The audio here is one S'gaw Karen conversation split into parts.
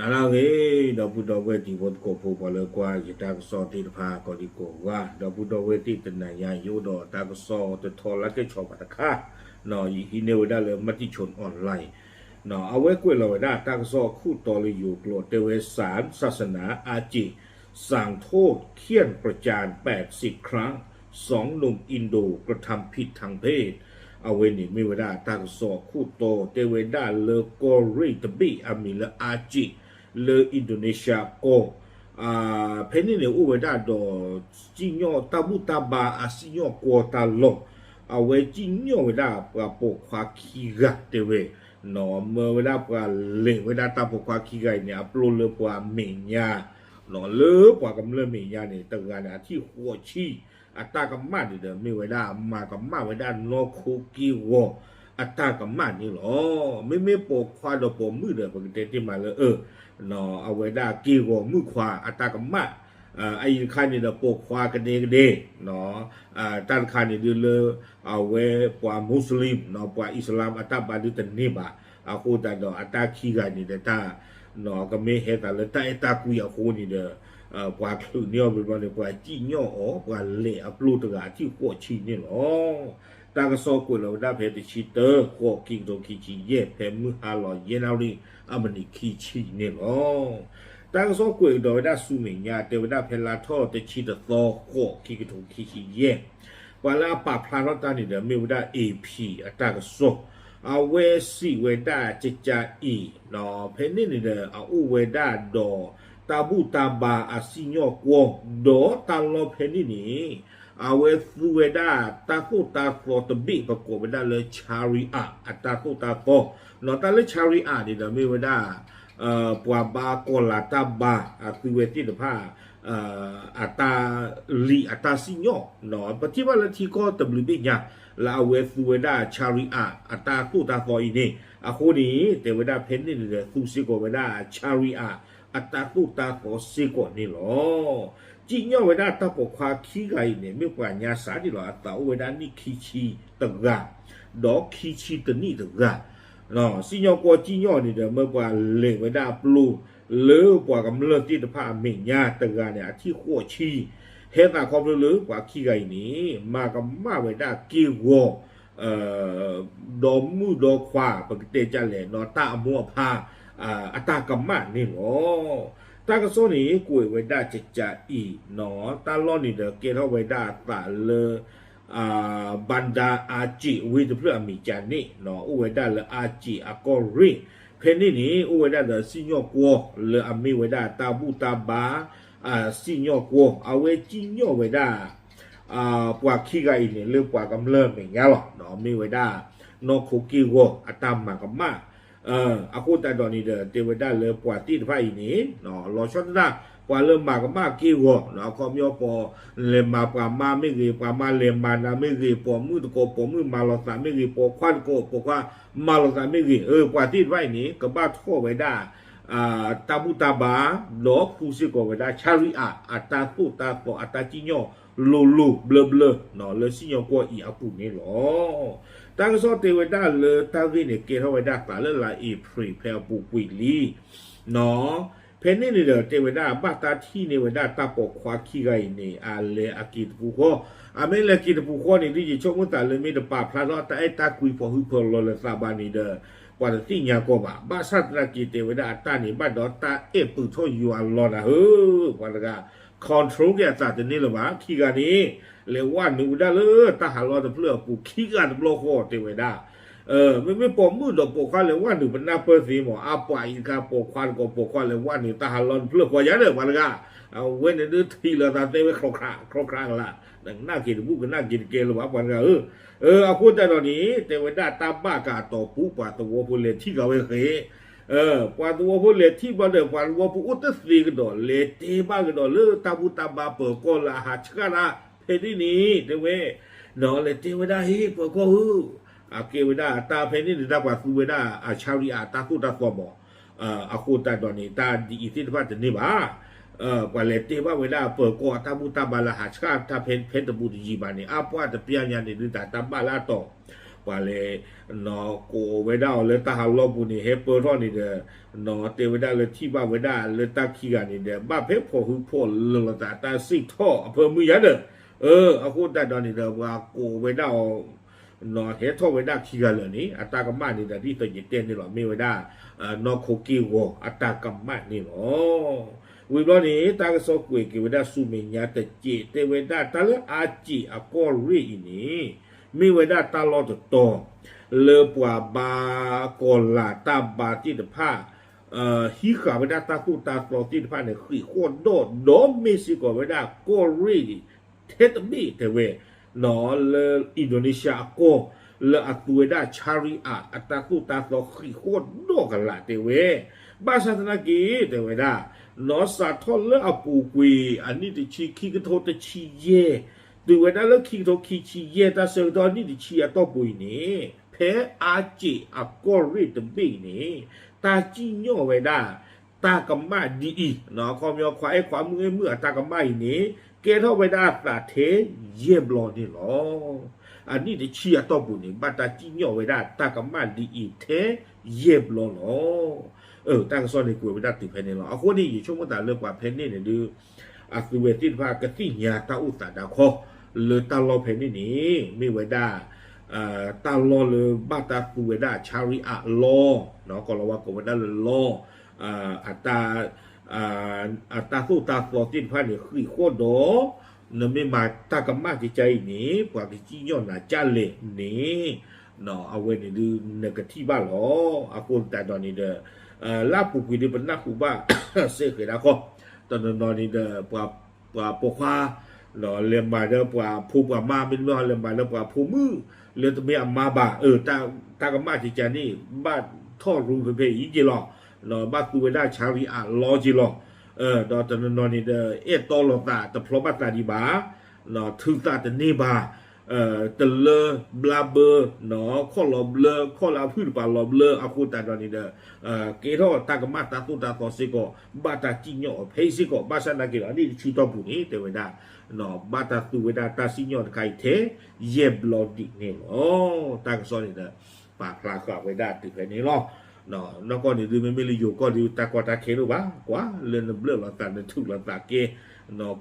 ဟါလၢအဂ့ၤ ဒီပုၢ်ဒီဝဲၢ်တံၤဖိသကိးဖိ ပှၤလၢကွၢ်ယတၢ်ကစီၣ်သ့ၣ်တဖၣ် ကိးဒံကိးဂၤ, ဒီပုၢ်ဒီဝဲၢ်သ့ၣ်တနၤညါ ယအိၣ်ဒီးတၢ်ကစီၣ်တထီလၢကဲဆီၣ်ဘၣ်တခါ, ယဟံးန့ၢ်ဝဲဒၣ်လၢ Matichon Online အဝဲကွဲးလီၤဝဲဒၣ်တၢ်ကစီၣ်အခိၣ်တီလၢယိၤကျိာ် တဲဝဲ ศาลศาสนาอาเจ สั่งโทษเฆี่ยนประจานแปดสิบครั้ง สองหนุ่มอินโดกระทำผิดทางเพศ အဝဲန့ၣ်မ့ၢ်ဝဲဒၣ်တၢ်ကစီၣ်အခိၣ်တီ တဲဝဲဒၣ်လၢကီၢ်ရ့ၣ်တဘ့ၣ်အမံၤလၢအၣ်ကၠ့ၣ် လၢအံၣ်ဒိၣ်န့ၣ်ၡၢၣ်ကီၢ် ဖဲန့ၣ်န့ၣ်အိၣ်ဝဲဒၣ်ဒီး စံၣ်ညီၣ်တၢ်ဘူၣ်တၢ်ဘါအစံၣ်ညီၣ်ကွီၢ်တၢ်လီၢ်, အဝဲစံၣ်ညီၣ်ဝဲဒၣ်ပှၤပိာ်ခွါခံဂၤတဲဝဲ, မၢဝဲဒၣ်ပှၤလဲၤဝဲဒၣ်တၢ်ပိာ်ခွါခံဂၤအံၤန့ၣ် အပျိလၢပှၤမဲာ်ညါ လၢပှၤကမျၢၢ်မဲာ်ညါန့ၣ် တဂၤန့ၣ် အထံၣ်ဃိးဆံ အတၢ်ကမၣ်န့ၣ်ဒီး မ့ၢ်ဝဲဒၣ်မၤကမၣ်ဝဲဒၣ်နီၢ်ခိက့ၢ်ဂီၤအတၢ်ကမၣ်န့ၣ်လီၤ. မ့မ့ၢ်ပိာ်ခွါဒီးပိာ်မုၣ်ဒီး ပကတဲတ့ၢ်မးလၢ အဝဲဒၣ်က့ၢ်ဂီၤမုၣ်ခွါအတၢ်ကမၣ်, အအံၤတခါန့ၣ်ဒီး ပိာ်ခွါကဒဲကဒဲ, တၢ်တခါန့ၣ်ဒုးလၢ အဝဲပှၤ Muslim ပှၤအံၣ်စလၢမ်အတၢ်ဘါဒုးတန့ၢ်ဘၣ်, အဃိသတးဒီးအတၢ်ခံဂၤန့ၣ်ဒီးတၢ် ကမ့ၢ်ဟဲသးလၢတၢ်အဲၣ်တၢ်ကွံအဃိန့ၣ်ဒီး ပှၤချုးန့ၢ်အီၤဘျီဘျီန့ၣ် ပှၤစံၣ်ညီၣ်အီၤ ပှၤလဲၤအပျိတဂၤအထံၣ်ဃိးဆံန့ၣ်လီၤ. တၢ်ကစီၣ်ကွဲးလီၤဝဲဒၣ်ဖဲတဆံတၢ ဃိး ခံကထိခံဆံယဲၢ် ဖဲမုၢ်ဟါလီၤယဲၢ်နၣ်ရံၣ် အမံးနံးခံဆံန့ၣ်လီၤ. တၢ်ကစီၣ်ကွဲးကဒီးဝဲဒၣ်ဆူမဲာ်ညါ တဲဝဲဒၣ်ဖဲလါထီၣ်တဆံတသီ ဃိး ခံကထိခံဆံယဲၢ် ပှၤလၢအပာ်ဖျါထီၣ်တၢ်န့ၣ်ဒီး မ့ၢ်ဝဲဒၣ် AP အတၢ်ကစီၣ်, အဝဲစံးဝဲဒၣ်ကကအံၤ, ဖဲန့ၣ်န့ၣ်ဒီး အအိၣ်ဝဲဒၣ်ဒီး တၢ်ဘူၣ်တၢ်ဘါအစံၣ်ညီၣ်ကွီၢ်, ဒီးတၢ်လီၢ်ဖဲန့ၣ်န့ၣ် အဝဲသူဝဲဒၣ်တၢ်သိၣ်တၢ်သီတဘ့ၣ် ပကိးဝဲဒၣ်လၢ Sharia အတၢ်သိၣ်တၢ်သီ, တၢ်လၢ Sharia န့ၣ်ဒီးမ့ၢ်ဝဲဒၣ် ပှၤဘါကီၤလၤတၢ်ဘါ အသုဝဲသ့ၣ်တဖၣ် အတၢ်လံာ်အတၢ်စံၣ်ညီၣ်, ပထံၣ်ဘၣ်လၢထံကီၢ်တဘျုးဘ့ၣ်ညါ လၢအဝဲသူဝဲဒၣ် Sharia အတၢ်သိၣ်တၢ်သီအံၤန့ၣ်, အဃိန့ၣ် တဲဝဲဒၣ်ဖဲန့ၣ်န့ၣ်ဒီး သူစ့ၢ်ကီးဝဲဒၣ် Sharia အတၢ်သိၣ်တၢ်သီစ့ၢ်ကီးန့ၣ်လီၤ. စံၣ်ညီၣ်ဝဲဒၣ်တၢ်ပိာ်ခွါခံဂၤအံၤန့ၣ် မ့ၢ်ပှၤညါစးန့ၣ်လီၤ. အသးအိၣ်ဝဲဒၣ်နံၣ်ခံဆံတဂၤ ဒီးခံဆံတနံၣ်တဂၤ စံၣ်ညီၣ်ကွီၢ်စံၣ်ညီၣ်န့ၣ်ဒီး မၢပှၤလဲၤဝဲဒၣ်အပျိ လၢပှၤကမျၢၢ်သ့ၣ်တဖၣ်အမဲာ်ညါ တဂၤန့ၣ် အထံၣ်ဃိးဆံ, ဟဲသးခီဖျိလၢပှၤခံဂၤအံၤန့ၣ် မၤကမၣ်ဝဲဒၣ်က့ၢ်ဂီၤ ဒီမုၣ်ဒီခွါ ပကတဲဒ်လဲၣ် တၢ်အမိၢ်အဖါ အတၢ်ကမၣ်န့ၣ်လီၤ. တၢ်ကစီၣ်န့ၣ် ကွဲးဝဲဒၣ်ကကအံၤ, တၢ်လီၢ်န့ၣ်ဒီးကဲထီၣ်ဝဲဒၣ်အသးလၢ ဘၣ်ဒါအါကၠ့ၣ် ဝ့ၢ်တဖျၢၣ်အမံၤကန့ၣ် အိၣ်ဝဲဒၣ်လၢအါကၠ့ၣ်အကီၢ်ရ့ၣ်, ဖဲန့ၣ်န့ၣ် အိၣ်ဝဲဒၣ်ဒီးစံၣ်ညီၣ်ကွီၢ် လၢအမ့ၢ်ဝဲဒၣ်တၢ်ဘူၣ်တၢ်ဘါ စံၣ်ညီၣ်ကွီၢ် အဝဲစံၣ်ညီၣ်ဝဲဒၣ် ပှၤခံဂၤအံၤန့ၣ် လၢပှၤကမျၢၢ်မဲာ်ညါလီၤ. မ့ၢ်ဝဲဒၣ် နီၢ်ခိက့ၢ်ဂီၤအတၢ်မၤကမၣ် အဃိသတးဒီးန့ၣ်ဒီး တဲဝဲဒၣ်လၢပှၤသ့ၣ်တဖၣ်အံၤန့ၣ် လီၤဆီဒၣ်တၢ် ပှၤလၢမၤကမၣ်က့ၢ်ဂီၤ အခီပညီ ပလဲၤမၤပှၤမါမ့ၢ်ဂ့ၤ, ပှၤမါလဲၤမၤနၤမ့ၢ်ဂ့ၤ, ပိာ်မုၣ်တကိးပိာ်မုၣ်မၤလိာ်သးမ့ၢ်ဂ့ၤ, ပိာ်ခွါတကိးပိာ်ခွါမၤလိာ်သးမ့ၢ်ဂ့ၤ, ပှၤသ့ၣ်တဖၣ်အံၤန့ၣ် ကဘၣ်ထီၣ်ဝဲဒၣ် တၢ်ဘူၣ်တၢ်ဘါ ဒီးသူစ့ၢ်ကီးဝဲဒၣ် Sharia အတၢ်သိၣ်တၢ်သီအတၢ်စံၣ်ညီၣ်လိၤလိၤဘျၢဘျၢ လၢစံၣ်ညီၣ်ကွီၢ်အံၤအပူၤန့ၣ်လီၤ. တၢ်ကစီၣ်တဲဝဲဒၣ်လၢတၢ်ဂ့ၢ်န့ၣ် ကဲထီၣ်ဝဲဒၣ်သးလၢလါအ့ဖြ့ၣ် ဖဲအပူၤကွံာ်လံ ဖဲန့ၣ်န့ၣ်ဒီး တဲဝဲဒၣ်ဘၣ်တၢ်ထံၣ်န့ၢ်ဝဲဒၣ်တၢ်ပိာ်ခွါခံဂၤအံၤန့ၣ် အလဲၤအက့ၤတပူၤဃီ, အမ့ၢ်လဲၤက့ၤတပူၤဃီန့ၣ် ဒ်ယဆိကမိၣ်သးလၢမ့ၢ်တပာ်ဖျါထီၣ်တၢ်အဲၣ်တၢ်ကွံဖီၣ်ဟုဖီၣ်လီၤလၢသးဘၣ်န့ၣ်ဒီး ပှၤတသ့ၣ်ညါကီးဘၣ်. ဘၣ်ဆၣ်သနာ်က့ တဲဝဲဒၣ်အတၢ်န့ၣ် ဘၣ်ဒီးတၢ်အဲၣ်ပုၢ်ထီၣ်ယွၤလီၤနၤဧၢ, ပှၤတဂၤ control က့ၤအသးတန့ၢ်လၢၤဘၣ်. ခံဂၤန့ၣ် လဲၤဝဲနုာ်ဝဲဒၣ်လၢတၢ်ဟးလီၢ်တဖျၢၣ်အပူၤ ခံဂၤတဘျီဃီတဲဝဲဒၣ် မ့မ့ၢ်ပိာ်မုၣ်ဒီးပိာ်ခွါလဲၤဝဲနုာ် ပနၢ်ပၢၢ်သ့မး, အါပှၤအံၤတခါ ပိာ်ခွါတကိးပိာ်ခွါလဲၤဝဲနုာ် တၢ်ဟးလီၢ်တဖျၢၣ်ဃီယါဒီး ပှၤတဂၤ အဝဲန့ၣ်ဒုးထံၣ်လီၤသးတဲဝဲ ခြောက်ခါ ခြောက်ခါကလး, ကနၣ်က့ၤတဘူၣ် ကနၣ်က့ၤတကဲလၢၤဘၣ် ပှၤတဂၤဧၢ. အဃိသတးဒီးန့ၣ် တဲဝဲဒၣ်တၢ်ဘၣ်ကးအတီၢ်ပူၤ ပှၤသဝီဖိလဲၤထံၣ်က့ၤဝဲဃဲ ပှၤသဝီဖိလဲၤထံၣ်ဘျီဒီး ပှၤသဝီဖိအိၣ်တသ့ကဒီး လဲၤတဲဘၣ်ကဒီးလၢတၢ်ဘူၣ်တၢ်ဘါပၢၤကီၢ်လၢအဟးဆှၣ်တၢ်ဖဲန့ၣ်န့ၣ် တဲဝဲ ဒီးလဲၤတဲဝဲဒၣ် ဟ့ၣ် ပၢၤကီၢ်ဧၢ, အကဲဝဲဒၣ်တၢ်ဖဲန့ၣ်န့ၣ် တၢ်ပှၤသူဝဲဒၣ်အ Sharia တၢ်သိၣ်တၢ်သီမး, အဃိသတးဒီးန့ၣ် တၢ်ဒ်အံၤသ့ၣ်တဖၣ်တန့ၢ်ဘၣ်. ပှၤလဲၤတဲဘၣ်ဝဲဒၣ်ပၢၤကီၢ်အတၢ်ဘူၣ်တၢ်ဘါလၢဟးဆှၣ်တၢ်ဖဲ ဖဲတဘူးတယံၤဘၣ်န့ၣ် အါပှၢ်တပျၢ်ညါန့ၣ် ဒုးတၢ်တၢ်ဘၣ်လၢအတီၢ် ပှၤလဲၤ ကိးဝဲဒၣ်အီၤလၢတၢ်ဟးလီၢ်ပူၤန့ၣ် ဟဲပၢထီၣ်န့ၣ်ဒီး တဲဝဲဒၣ်လၢထံၣ်ဘၣ်ဝဲဒၣ်လၢတၢ်ခံဂၤန့ၣ်ဒီး ဘၣ်ဖဲဖီၣ်ဟုဖီၣ်လၢာ်လိာ်သးတၢ်စံၣ်ထီၣ်အဖၢမုၢ်ယါဒီး အဃိသတးဒီးန့ၣ်ဒီး ပှၤကိးဝဲဒၣ်အီၤ ဟဲထီၣ်ဝဲဒၣ်ခံဂၤလၢာ်န့ၣ် အတၢ်ကမၣ်န့ၣ်ဒီး ဒ်သိးယတဲန့ၣ်လီၤ မ့ၢ်ဝဲဒၣ် နီၢ်ခိက့ၢ်ဂီၤအတၢ်ကမၣ်န့ၣ်လီၤ. ဝံၤဘျီန့ၣ် တၢ်ကစီၣ်ကွဲးက့ၤဝဲဒၣ်ဆူမဲာ်ညါတစဲး တဲဝဲဒၣ်တၢ်လၢအါစ့းအကီၢ်ရ့ၣ်အံၤန့ၣ် မ့ၢ်ဝဲဒၣ်တၢ်လီၢ်တတီၤ လၢပှၤဘါကီၤလၤတၢ်ဘါသ့ၣ်တဖၣ် ဟံးဃာ်ဝဲဒၣ်တၢ်သိၣ်တၢ်သီသ့ၣ်တဖၣ်န့ၣ် ဃံးဃီၣ်ဒီၣ် ဒီးမ့ၢ်စ့ၢ်ကီးဝဲဒၣ်ကီၢ်ရ့ၣ် ထဲတဘ့ၣ်တဲဝဲ လၢ Indonesia အကီၢ် လၢအသူဝဲဒၣ် Syariah အတၢ်သိၣ်တၢ်သီဃံးဃီၣ်ဒီၣ်ကလာ်တဲဝဲ ဘၣ်ဆၣ်သနာ်က့ တဲဝဲဒၣ် နီၢ်စးထီၣ်လၢအပူၤကွံာ် အနံၣ်တဆံ ခံကထိတဆံယဲၢ် တုၤဝဲဒၣ်လၢခံကထိခံဆံယဲၢ် တၢ်ဆၢကတီၢ်နံၣ်တဆံအတီၢ်ပူၤအံၤန့ၣ် ဖဲအါစ့းအကီၢ်ရ့ၣ်တဘ့ၣ်အံၤန့ၣ် တၢ်စံၣ်ညီၣ်ဝဲဒၣ် တၢ်ကမၣ်ဒ်အံၤ ခီပညီခွါအဲၣ်ခွါမုၣ်အဲၣ်မုၣ်အတၢ်ကမၣ်အံၤန့ၣ် ကဲထီၣ်ဝဲဒၣ်အသးထဲယဲၢ်ဘျီန့ၣ်လီၤ. အနံၣ်တဆံအတီၢ်ပူၤန့ၣ် ဘၣ်တၢ်စံၣ်ညီၣ်ဝဲဒၣ်တၢ်ကမၣ်ဒ်အံၤထဲယဲၢ်ဘျီလီၤ. တၢ်ကစီၣ်န့ၣ်ကွဲးဝဲဒၣ်တုၤဖဲန့ၣ်လီၤ. အဃိန့ၣ် ယဆိကမိၣ်သးလၢပှၤဖဲန့ၣ်န့ၣ်ဒုး အသုဝဲသ့ၣ်တဖၣ်ကသ့ၣ်ညါတၢ်အိၣ်သးဒၣ်ခီ လၢတၢ်လီၢ်ဖဲန့ၣ်န့ၣ် မ့ၢ်ဝဲဒၣ် တၢ်လီၢ်လၢဘၣ်တၢ်သူဝဲဒၣ် Syariah law ကီၢ်လီၤဝါကိးဝဲဒၣ်လၢ law အတၢ် အတၢ်သိၣ်တၢ်သီသ့ၣ်တဖၣ်န့ၣ် ဃံးဃီၣ်ဒီး နမ့ၢ်မၤတၢ်ကမၣ်ကကါအံၤန့ၣ် ပှၤကစံၣ်ညီၣ်နၤကၢ်လဲၣ်န့ၣ် အဝဲန့ၣ်ဒုးနကထံၣ်ဘၣ်လီၤ. အဃိသတးဒီးန့ၣ်ဒီး လၢအပူၤကွံာ်ဒုးပနၢ်ဟူဘၣ် စ့ၢ်ကီးဒၣ်ခီ တနီၤနီၤန့ၣ်ဒီး ပှၤပိာ်ခွါ လဲၤမၤလၢပှၤဖိပှၤမါ မ့တမ့ၢ်လဲၤမၤလၢပှၤဖိမုၣ် လၢတမ့ၢ်အမါဘၣ် တၢ်ကမၣ်ကကါန့ၣ် ဘၣ်ထီၣ်ရူဖဲဖဲအံၤက့ၤလီၤ. ဘၣ်သူဝဲဒၣ် Syariah law က့ၤလီၤ. ဒီးတနီၤနီၤန့ၣ်ဒီး အဲၣ်တီလိာ်သး တဖျီဘၣ်သးဒံးဘၣ် ထုးသးတန့ၢ်ဘၣ် တလၢဘျါဘၢ ခီၣ်လီၤဘျၢ ခီၣ်လၢအဖုၣ်တပၤလီၤဘျၢ အဃိသတးဒီးန့ၣ်ဒီး ကဲထီၣ်တၢ်ကမၣ်တၢ်သိၣ်တၢ်သီစ့ၢ်ကီး ဘၣ်တၢ်စံၣ်ညီၣ်အီၤဖဲအံၤစ့ၢ်ကီး ဘၣ်ဆၣ်သနာ်က့ဒီး အနံၣ်တဆံတီၢ်ပူၤန့ၣ် တဲဝဲဒၣ် ဘၣ်တၢ်သူဝဲဒၣ်တၢ်စံၣ်ညီၣ်တခါအံၤထဲ ယဲၢ်ဘျီဒံးန့ၣ်လီၤ. တၢ်ကစီၣ်န့ၣ်ဒီး ပာ်ဖျါဃာ်ဝဲဒၣ်တုၤဖဲန့ၣ်လီၤ. နီၢ်ကီၢ်န့ၣ်ဒုး မ့မ့ၢ်လၢယိၤကီၢ်ဒုး တၢ်ကီတၢ်ခဲတအိၣ်ဘၣ် ကွၢ်လၢနဘျၢၣ်လိာ်သး နထုးလိာ်သးကဲ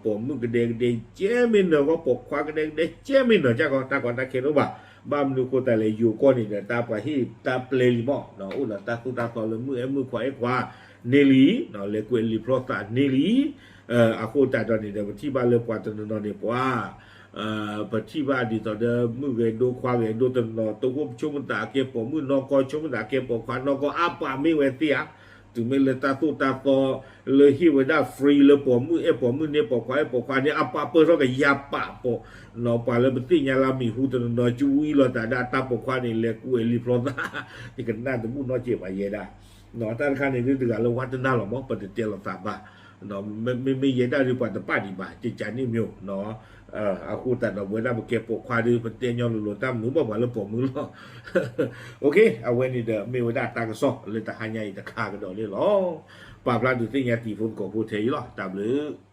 ပိာ်မုၣ်ကဒဲကဒဲ ကဲမ့ၢ်နၢၤကီၢ် ပိာ်ခွါကဒဲကဒဲ ကဲမ့ၢ်နၢၤကၢ်ကီၢ် တၢ်ကီတၢ်ခဲတအိၣ်ဘၣ်. ဘၣ်မနုၤအဃိသတးလဲၣ် ယိၤကီၢ်န့ၣ်ဒီး တၢ်ပှၤဟ့ၣ်တၢ်ပျဲလံမီၢ် အိၣ်ဒီးတၢ်သိၣ်တၢ်သီလၢမုၣ်အဲၣ်မုၣ်ခွါအဲၣ်ခွါန့ၣ်လံ လဲၤကွဲးလံာ်ဖျီသးန့ၣ်လံ. အဃိသတးဒီးန့ၣ်ဒီး ပထံၣ်ဘၣ်လၢပှၤတနီၤနီၤန့ၣ် ပှၤ ပထံၣ်ဘၣ်ဒ်သိးဒီးမုၣ်ဂဲၤဒိခွါဂဲၤဒိတနီၤ တအိၣ်ဆိကမိၣ်သးကဲပိာ်မုၣ်နီၢ်ကီၢ် ဆိကမိၣ်သးကဲပိာ်ခွါနီၢ်ကီၢ် အပာ်မ့ၢ်ဝဲသ့ဧါ. တုၤမ့ၢ်လၢတၢ်သိၣ်တၢ်သီ လၢဟ့ၣ်ဝဲဒၣ် free လၢပိာ်မုၣ်အဲၣ်ပိာ်မုၣ်န့ၣ် ပိာ်ခွါအဲၣ်ပိာ်ခွါန့ၣ် အပာ်ပၢၢ်ထီၣ်ကယၤပာ်ပိာ် ပှၤလၢပသ့ၣ်ညါလၢအမံၤဟူတနီၤနီၤ ကွံလိာ်သးဒၣ်တၢ်ပိာ်ခွါန့ၣ် လဲၤကွဲးလံာ်ဖျီသး ယကနၣ်တဘူၣ်နီတစဲးဘၣ်ယဲဒၣ် တၢ်တခါန့ၣ်ဒုးတဂၤလၢဝါတနၢ်လီၤမီၢ် ပတတဲလိာ်သးဘၣ် မ့မ့ၢ်ယဲဒၣ်ဒုးပှၤတပာ်ဒံးဘၣ် ကကန့ၣ်မ့ၢ် အဃိသတးဒီးပဝဲဒၣ်ပကဲပိာ်ခွါဒုး ပတဲညီလိၤလိၤ တၢ်မနုၤဘၣ်ပှၤလၢပိာ်မုၣ်လီၤ. အဝဲန့ၣ်ဒီးမ့ၢ်ဝဲဒၣ်တၢ်ကစီၣ်လၢတဟါညါအံၤတခါကဒီးန့ၣ်လီၤ. ပာ်ဖျါဒုးသ့ၣ်ညါတံၤဖိသကိးဖိထဲအံၤလီၤ. တၢ်ဘျုး